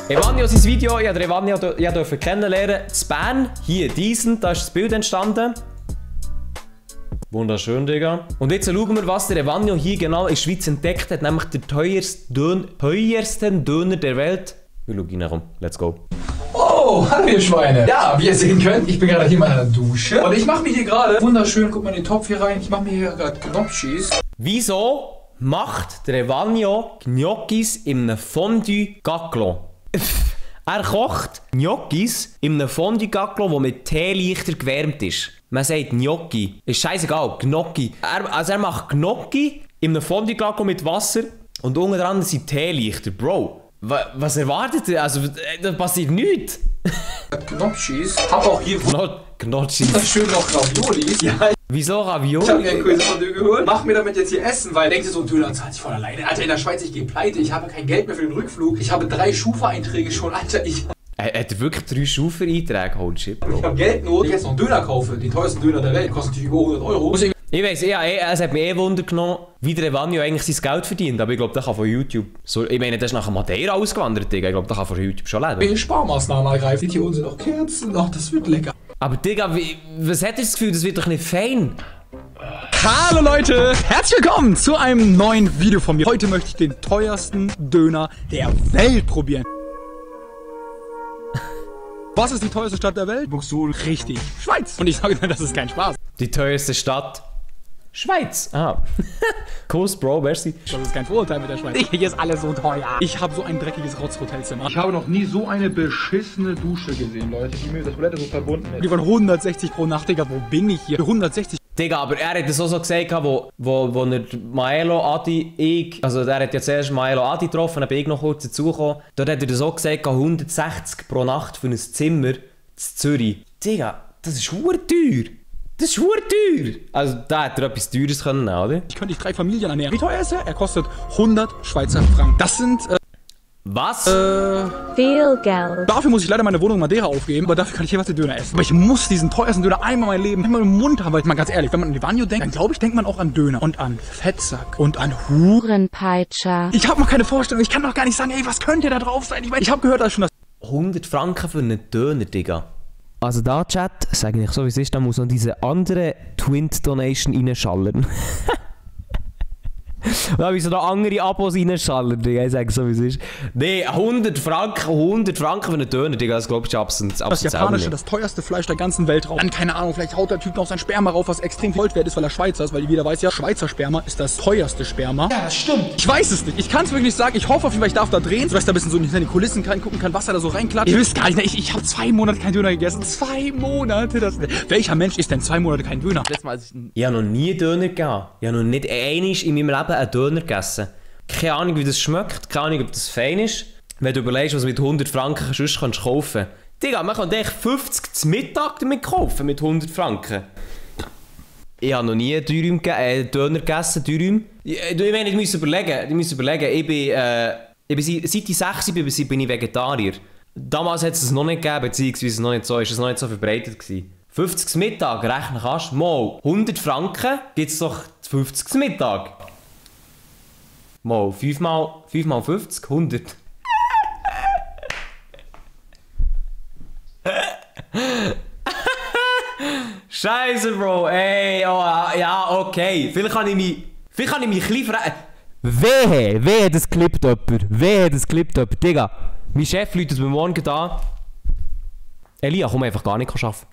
Evanio, sein Video, ich durfte Evanio kennenlernen. In Bern, hier, diesen, da ist das Bild entstanden. Wunderschön, Digga. Und jetzt schauen wir, was der Evanio hier genau in der Schweiz entdeckt hat, nämlich den teuersten Döner der Welt. Wir schauen rein, komm, let's go. Oh, hallo ihr Schweine. Ja, wie ihr sehen könnt, ich bin gerade hier in meiner Dusche. Und ich mache mir hier gerade wunderschön, guck mal in den Topf hier rein, ich mache mir hier gerade Gnocchis. Wieso macht der Evanio Gnocchis in einem Fondue Gaclo? Er kocht Gnocchis in einem Fondue Gaclo, das mit Teelichter gewärmt ist. Man sagt Gnocchi. Ist scheißegal, Gnocchi. Er macht Gnocchi in einem Fondue Gaclo mit Wasser und unten dran sind Teelichter. Bro, was erwartet ihr? Also, da passiert nichts. Gnocchis. Hab auch hier Gnocchis. schön noch Raviolis. Ja. Wieso Ravioli? Ich hab mir ein Cuisine geholt. Mach mir damit jetzt hier Essen, weil denkt ihr so, ein Döner zahlt sich von alleine. Alter, in der Schweiz, ich gehe pleite. Ich habe kein Geld mehr für den Rückflug. Ich habe 3 Schufa-Einträge schon. Alter, Hat er wirklich 3 Schufa-Einträge? Holy shit, Bro. Ich habe Geldnot. Wenn ich jetzt noch einen Döner kaufe, den teuersten Döner der Welt, kostet natürlich über 100 Euro. Ich weiss, es hat mich Wunder genommen, wie der Evanio eigentlich sein Geld verdient. Aber ich glaube, der kann von YouTube... So, ich meine, der ist nach Madeira ausgewandert, Digga. Ich glaube, der kann von YouTube schon leben. Welche Sparmaßnahmen ergreifen? Seht, hier unten sind auch Kerzen. Ach, das wird lecker. Aber Digga, was hat das Gefühl, das wird doch nicht fein? Hallo Leute, herzlich willkommen zu einem neuen Video von mir. Heute möchte ich den teuersten Döner der Welt probieren. Was ist die teuerste Stadt der Welt? Buxtehude. Richtig, Schweiz. Und ich sage dir, das ist kein Spaß. Die teuerste Stadt? Schweiz. Ah. Kuss, Bro, merci. Das ist kein Vorurteil mit der Schweiz. Hier ist alles so teuer. Ich habe so ein dreckiges Rotzhotelzimmer. Ich habe noch nie so eine beschissene Dusche gesehen, Leute, die mir das Toilette so verbunden ist. Die von 160 pro Nacht, Digga, wo bin ich hier? Für 160. Digga, aber er hat das auch so gesagt, wo er Maelo, Adi, also er hat ja zuerst Maelo, Adi getroffen, dann bin ich noch kurz dazugekommen. Dort hat er das auch gesagt, 160 pro Nacht für ein Zimmer in Zürich. Digga, das ist verdammt teuer. Das ist verdammt teuer. Also da hätte er etwas Teures können, oder? Ich könnte 3 Familien ernähren. Wie teuer ist er? Er kostet 100 Schweizer Franken. Das sind, Was? Viel Geld. Dafür muss ich leider meine Wohnung in Madeira aufgeben, aber dafür kann ich jeweils den Döner essen. Aber ich muss diesen teuersten Döner einmal in meinem Leben einmal im Mund haben, weil ich mal ganz ehrlich, wenn man an Evanio denkt, dann glaube ich, denkt man auch an Döner und an Fettsack und an Hurenpeitscher. Ich habe noch keine Vorstellung, ich kann doch gar nicht sagen, ey, was könnte da drauf sein? Ich meine, ich habe gehört, dass schon das 100 Franken für einen Döner, Digga. Also da, Chat, sage ich so wie es ist, da muss noch diese andere Twint-Donation reinschallern. Da habe ich so noch andere Abos reinschallern, Digga, ich sage so wie es ist. Nee, 100 Franken für einen Döner, Digga, das glaube ich absolut das japanische, das teuerste Fleisch der ganzen Welt drauf. Dann, keine Ahnung, vielleicht haut der Typ noch sein Sperma rauf, was extrem viel Gold wert ist, weil er Schweizer ist, weil jeder weiß ja, Schweizer Sperma ist das teuerste Sperma. Ja, das stimmt. Ich weiß es nicht, ich kann es wirklich nicht sagen, ich hoffe auf jeden Fall, ich darf da drehen, sodass ich da ein bisschen so hinter die Kulissen gucken kann, was er da so reinklappt. Ihr wisst gar nicht, ich habe 2 Monate keinen Döner gegessen. 2 Monate, welcher Mensch isst denn 2 Monate keinen Döner? Ich habe noch nie Döner gegessen. Ich habe noch nicht einmal in meinem Leben einen Döner gegessen. Keine Ahnung, wie das schmeckt, keine Ahnung, ob das fein ist. Wenn du überlegst, was du mit 100 Franken sonst kaufen kannst. Digga, man kann echt 50 zum Mittag damit kaufen, mit 100 Franken. Ich habe noch nie Döner gegessen, Dürüm. Ich meine, ich muss überlegen. Seit ich 6 bin ich Vegetarier. Damals hat es noch nicht gegeben, beziehungsweise noch nicht so verbreitet gewesen. 50 zum Mittag, rechnen kannst du. Mal 100 Franken gibt es doch 50 zum Mittag. Mal 5 mal 50, 100. Scheiße, Bro, ey, oh, ja, okay. Vielleicht kann ich mich ein bisschen fragen. Wehe, das klippt jemand. Digga, mein Chef läutet mir morgen da. Elia, komm einfach gar nicht arbeiten.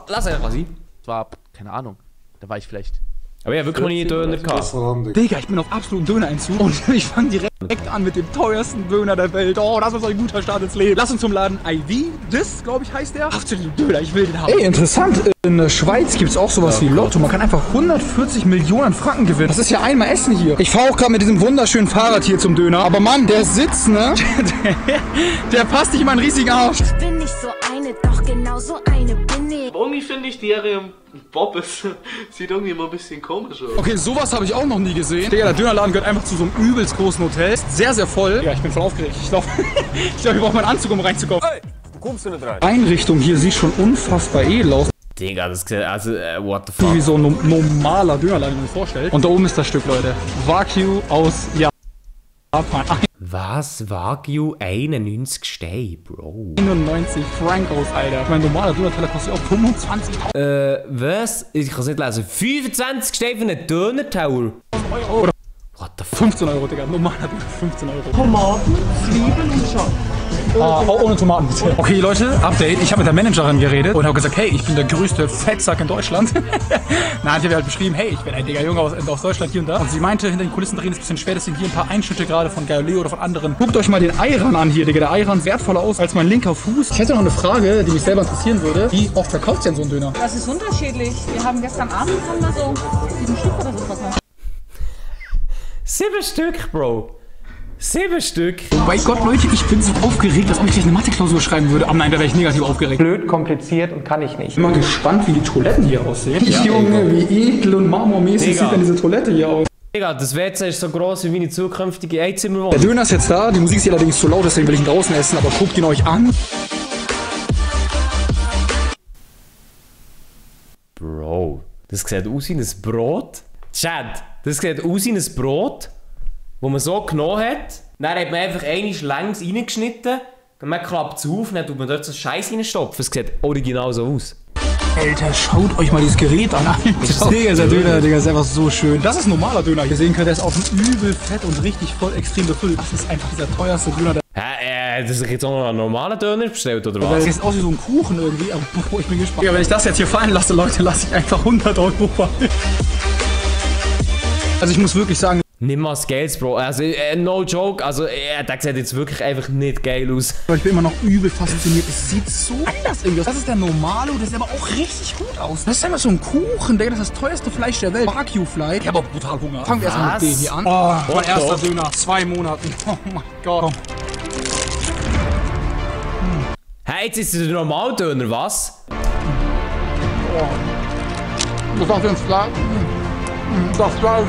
Lass einfach sein. Das war, keine Ahnung, da war ich vielleicht... Aber ich habe wirklich noch nie einen Döner gehabt. Digga, ich bin auf absoluten Dönerentzug und ich fange direkt an mit dem teuersten Döner der Welt. Oh, das ist ein guter Start ins Leben. Lass uns zum Laden IV, das glaube ich heißt der. Absolut Döner, ich will den haben. Ey, interessant, in der Schweiz gibt es auch sowas wie Lotto. Man kann einfach 140 Millionen Franken gewinnen. Das ist ja einmal Essen hier. Ich fahre auch gerade mit diesem wunderschönen Fahrrad hier zum Döner. Aber Mann, der Sitz, ne? der passt nicht in meinen riesigen Arsch. Ich bin nicht so eine, doch genau so eine bin ich. Irgendwie finde ich die Bobbes sieht irgendwie immer ein bisschen komisch aus. Okay, sowas habe ich auch noch nie gesehen. Digga, der Dönerladen gehört einfach zu so einem übelst großen Hotel. Sehr, sehr voll. Ja, ich bin voll aufgeregt. Ich glaube, ich brauche meinen Anzug, um reinzukommen. Hey, wo kommst du nicht rein? Einrichtung hier sieht schon unfassbar edel aus. Digga, das ist also, what the fuck. Wie so ein normaler Dönerladen, wie man sich vorstellt. Und da oben ist das Stück, Leute. Wagyu aus Japan. Was? Wagyu 91 Steine, Bro. 91 Frankos, Alter. Mein normaler Döner-Teller kostet auch 25.000 Was? Ich kann es nicht lesen. 25 Steine für einen Döner-Tower? Euro. What the fuck? 15 Euro, Digga. Normaler Döner, 15 Euro. Tomaten, Zwiebeln und Schock. Auch ohne Tomaten bitte. Okay, Leute, Update. Ich habe mit der Managerin geredet und habe gesagt, hey, ich bin der größte Fettsack in Deutschland. Na, hat sie halt beschrieben, hey, ich bin ein Digga Junge aus Deutschland hier und da. Und sie meinte, hinter den Kulissen drehen ist ein bisschen schwer, deswegen hier ein paar Einschnitte gerade von Galileo oder von anderen. Guckt euch mal den Ayran an hier, Digga. Der Ayran ist wertvoller aus als mein linker Fuß. Ich hätte noch eine Frage, die mich selber interessieren würde. Wie oft verkauft ihr denn so einen Döner? Das ist unterschiedlich. Wir haben gestern Abend so 7 Stück oder so verkauft. 7 Stück, Bro. 7 Stück. Oh mein Gott, Leute, ich bin so aufgeregt, dass ob ich gleich eine Mathe-Klausur schreiben würde. Aber nein, da wäre ich negativ aufgeregt. Blöd, kompliziert und kann ich nicht. Ich bin mal gespannt, wie die Toiletten hier aussehen. Ja, Junge, wie edel und marmormäßig Digga. sieht denn diese Toilette hier aus. Digga, das WC ist so gross wie meine zukünftige Einzimmerwohnung. Der Döner ist jetzt da, die Musik ist hier allerdings zu laut, deswegen will ich ihn draußen essen, aber guckt ihn euch an. Bro, das sieht aus wie ein Brot. Chad, das sieht aus wie ein Brot, das man so genommen hat. Dann hat man einfach einmal längs reingeschnitten, dann man klappt es auf, dann tut man dort so Scheiß reinstopfen. Es sieht original so aus. Alter, schaut euch mal dieses Gerät an. Alter, Digga, der Döner, Digga, ist einfach so schön. Das ist ein normaler Döner. Ihr sehen könnt, der ist auch übel fett und richtig voll extrem befüllt. Das ist einfach dieser teuerste Döner. Hä, das ist jetzt auch noch ein normaler Döner bestellt, oder Das was? sieht aus wie so ein Kuchen irgendwie, aber boah, ich bin gespannt. Ja, wenn ich das jetzt hier fallen lasse, Leute, lasse ich einfach 100 Euro fallen. Also ich muss wirklich sagen, Nimm mal das Geld, Bro. Also, no joke. Also, der sieht jetzt wirklich einfach nicht geil aus. ich bin immer noch übel fasziniert. Es sieht so anders irgendwie aus. Das ist der normale und das sieht aber auch richtig gut aus. Das ist einfach so ein Kuchen, Digga. Das ist das teuerste Fleisch der Welt. Wagyu-Fleisch. Ich habe auch brutal Hunger. Fangen wir erstmal mit dem hier an. Oh, mein erster Döner. 2 Monaten. Oh mein Gott. Hey, jetzt ist es der Normaldöner, was? Das ist das Fleisch. Das Fleisch.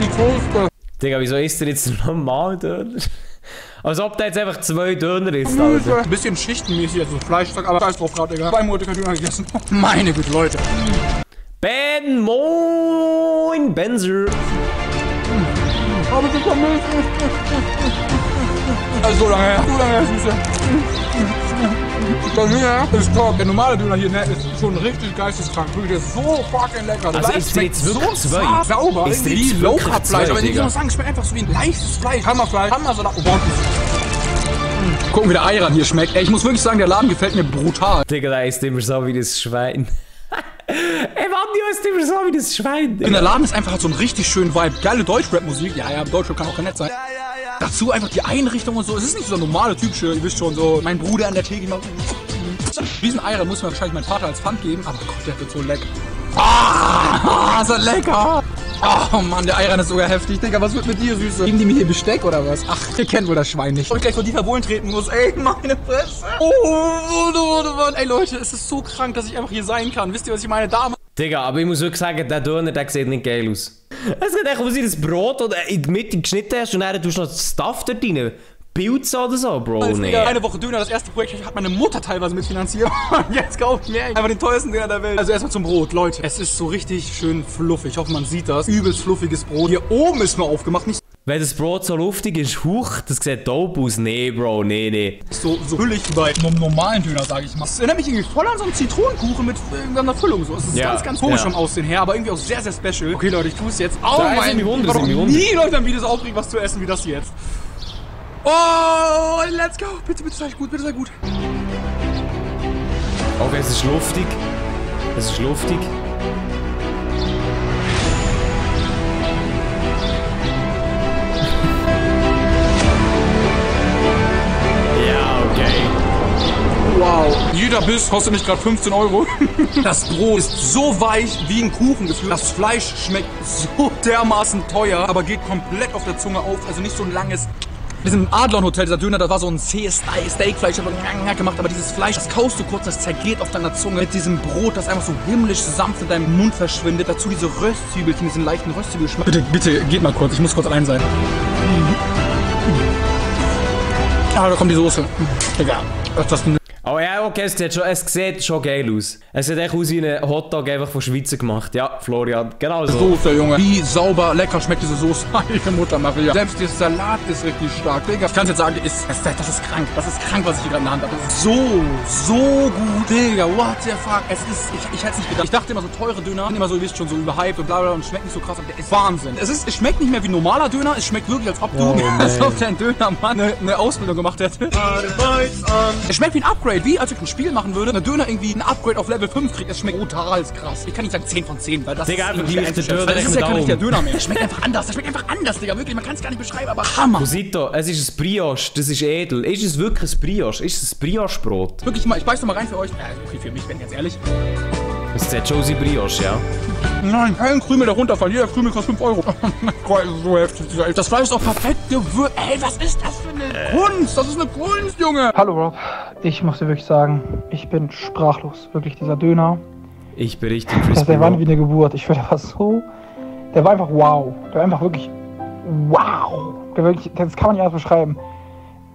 Die Kruste. Digga, wieso isst der jetzt der Normaldöner? Als ob der jetzt einfach 2 Döner isst, Alter. Ein bisschen schichtenmäßig, also Fleischstück, aber scheiß drauf gerade, Digga. 2 Monate kein Döner gegessen. Meine Güte, Leute. Ben, moin, Benzer. Aber das ist doch Milch. Also so lange her, Süße. Der Döner ist top. Der normale Döner hier, ne, ist schon richtig geisteskrank. Wirklich, der ist so fucking lecker. Also ist der jetzt wirklich so 2? sauber. Ist der Irgendwie jetzt Low wirklich Carb Fleisch. 2, Aber ich Digga? muss sagen, es schmeckt einfach so wie ein leichtes Fleisch. Hammerfleisch, Hammersalat. Oh, gucken, wie der Ayran hier schmeckt. Ey, ich muss wirklich sagen, der Laden gefällt mir brutal. Digga, der isst immer so wie das Schwein. Ey, Mann, die isst immer so wie das Schwein, Digga. Und der Laden ist einfach, hat so einen richtig schönen Vibe. Geile Deutschrap-Musik. Ja, Deutschrap kann auch kein Netz sein. Dazu einfach die Einrichtung und so. Es ist nicht so ein normale typische, ihr wisst schon, so mein Bruder an der Theke. Diesen Ayran muss mir wahrscheinlich mein Vater als Pfand geben. Aber Gott, der wird so lecker. Ah, ist das lecker. Oh Mann, der Ayran ist sogar heftig. Digga, was wird mit dir, Süße? Geben die mir hier Besteck oder was? Ach, ihr kennt wohl das Schwein nicht. Ob ich gleich vor Dieter Bohlen treten muss. Ey, meine Fresse. Oh, Mann. Ey, Leute, es ist so krank, dass ich einfach hier sein kann. Wisst ihr, was ich meine? Dame. Digga, aber ich muss wirklich sagen, der Döner, der sieht nicht geil aus. Es sieht echt aus wie das Brot, das in der Mitte geschnitten hast und dann tust du noch das Stuff dort rein. Pilze oder so, Bro, nee. Eine Woche Döner, das erste Projekt hat meine Mutter teilweise mitfinanziert. Und jetzt kaufe ich mir einfach den teuersten Döner der Welt. Also erstmal zum Brot, Leute. Es ist so richtig schön fluffig. Ich hoffe, man sieht das. Übelst fluffiges Brot. Hier oben ist nur aufgemacht, nicht Wenn das Brot so luftig ist, huch, das sieht dope aus. Nee, Bro, nee. so hüllig wie bei einem normalen Döner, sage ich mal. Es erinnert mich irgendwie voll an so einen Zitronenkuchen mit irgendeiner Füllung. So. Es ist Ja, ganz komisch ja. vom Aussehen her, aber irgendwie auch sehr, sehr special. Okay, Leute, ich tue es jetzt. Oh Da ist mein irgendwie Wunder, Gott, ist irgendwie noch Wunder. nie Leute am Video so aufregen, was zu essen wie das hier jetzt. Oh, let's go. Bitte sei gut, bitte sei gut. Okay, es ist luftig. Es ist luftig. Ja, okay. Wow. Jeder Biss kostet nicht gerade 15 Euro. Das Brot ist so weich wie ein Kuchen gefühlt. Das Fleisch schmeckt so dermaßen teuer, aber geht komplett auf der Zunge auf. Also nicht so ein langes... Wir sind im Adlon-Hotel, dieser Döner, das war so ein zähes Steakfleisch, aber gemacht, aber dieses Fleisch, das kaust du kurz, das zergeht auf deiner Zunge mit diesem Brot, das einfach so himmlisch sanft in deinem Mund verschwindet. Dazu diese Röstzwiebelchen, diesen leichten Röstzwiebelgeschmack. Bitte, geht mal kurz, ich muss kurz allein sein. Ah, da kommt die Soße. Egal. Das Oh ja, Ja, okay, es sieht schon geil aus. Es sieht echt aus wie ein Hotdog einfach von Schweizer gemacht. Ja, Florian, genau so. Soße, Junge. Wie sauber, lecker schmeckt diese Soße. Heilige Mutter Maria. Selbst der Salat ist richtig stark. Digga, ich kann jetzt sagen, das ist krank. Das ist krank, was ich hier gerade in der Hand habe. Das ist so gut. Digga, what the fuck. Ich hätte es nicht gedacht. Ich dachte immer, so teure Döner sind immer so, ihr wisst schon, so überhyped und bla bla und schmeckt nicht so krass. Aber der ist Wahnsinn. Es schmeckt nicht mehr wie normaler Döner. Es schmeckt wirklich, als ob du dein Dönermann eine Ausbildung gemacht hätte. Es schmeckt wie ein Upgrade. Wie als ich ein Spiel machen würde, eine Döner irgendwie ein Upgrade auf Level 5 kriegt. Es schmeckt brutal krass. Ich kann nicht sagen 10 von 10, weil das Digga, ist einfach gleich der Döner. das ist ja gar nicht der Döner mehr. Es schmeckt einfach anders. Das schmeckt einfach anders, Digga. Wirklich, man kann es gar nicht beschreiben, aber Hammer. Cosito, es ist ein Brioche, das ist edel. Ist es wirklich ein Brioche? Ist es ein Brioche-Brot? Wirklich mal, ich beiß noch mal rein für euch. Okay, für mich, wenn ganz ehrlich. Es sieht schon aus wie Brioche, ja? Nein, kein Krümel darunter fallen. Jeder Krümel kostet 5 Euro. Gott, so heftig. Das Fleisch ist auch perfekt gewürzt. Ey, was ist das für eine Kunst? Das ist eine Kunst, Junge. Hallo Rob, ich muss dir wirklich sagen, ich bin sprachlos. Wirklich, dieser Döner. Ich berichte Der war wie eine Geburt. Ich finde, der war einfach wow. Der war einfach wirklich wow. Das kann man nicht anders beschreiben.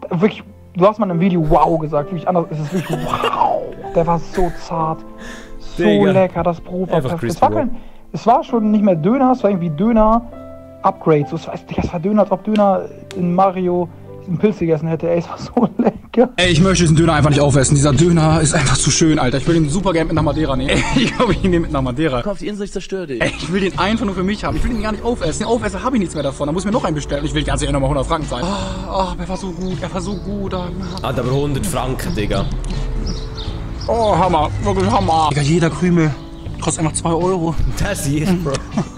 Wirklich, du hast mal in einem Video wow gesagt. Wirklich anders ist es wirklich wow. Der war so zart. So Digga. Lecker, das Brot war perfekt. Es war schon nicht mehr Döner, es war irgendwie Döner-Upgrade. So, es war Döner, als ob Döner in Mario diesen Pilz gegessen hätte. Ey, es war so lecker. Ey, ich möchte diesen Döner einfach nicht aufessen. Dieser Döner ist einfach zu schön, Alter. Ich will den super gerne mit nach Madeira nehmen. Ey, ich glaube, ich nehme den mit nach Madeira. Kauf die Insel, ich zerstöre dich. Ey, ich will den einfach nur für mich haben. Ich will den gar nicht aufessen. Den Aufessen habe ich nichts mehr davon. Da muss ich mir noch einen bestellen. Ich will ganz ehrlich nochmal 100 Franken zahlen. Er war so gut. Er war so gut. Aber 100 Franken, Digga. Oh, Hammer. Wirklich Hammer. Digga, jeder Krümel kostet einfach 2 Euro. Das hier, Bro.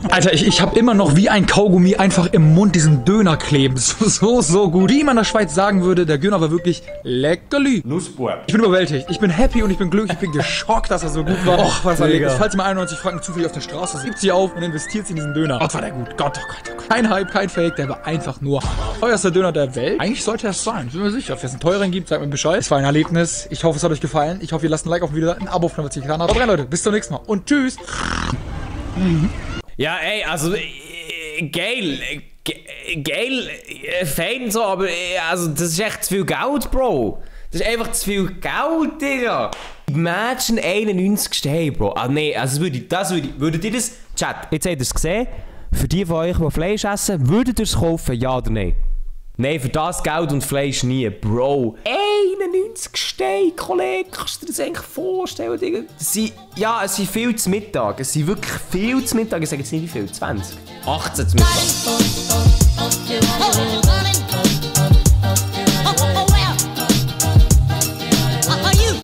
Alter, ich habe immer noch wie ein Kaugummi einfach im Mund diesen Döner kleben. So gut. Wie man in der Schweiz sagen würde, der Döner war wirklich leckerli. Nussbub. Ich bin überwältigt. Ich bin happy und ich bin glücklich. Ich bin geschockt, dass er so gut war. Och, was war lecker. Falls ihr mal 91 Franken zufällig auf der Straße seht, gibt sie auf und investiert sie in diesen Döner. Gott, war der gut. Gott, oh Gott. Kein Hype, kein Fake. Der war einfach nur teuerster Döner der Welt. Eigentlich sollte er es sein. Bin mir sicher. Wenn es einen teuren gibt, sagt mir Bescheid. Es war ein Erlebnis. Ich hoffe, es hat euch gefallen. Ich hoffe, ihr lasst ein Like auf dem Video, ein Abo auf dem, was ihr getan habt. Aber rein, Leute. Bis zum nächsten Mal. Und tschüss. Ja, ey, also geil, fein so, aber also das ist echt zu viel Geld, Bro. Das ist einfach zu viel Geld, Digga. Imagine 91 Steine, Bro. Ah, nee, also würdet ihr das, Chat, jetzt habt ihr es gesehen, für die von euch, die Fleisch essen, würdet ihr es kaufen, ja oder nein? Nein, für das Geld und Fleisch nie, Bro. 91 Steine, Kollege, kannst du dir das eigentlich vorstellen, Digga? Es sind viel zu Mittag. Es sind wirklich viel zu Mittag. Ich sage jetzt nicht wie viel, 20. 18 zu Mittag.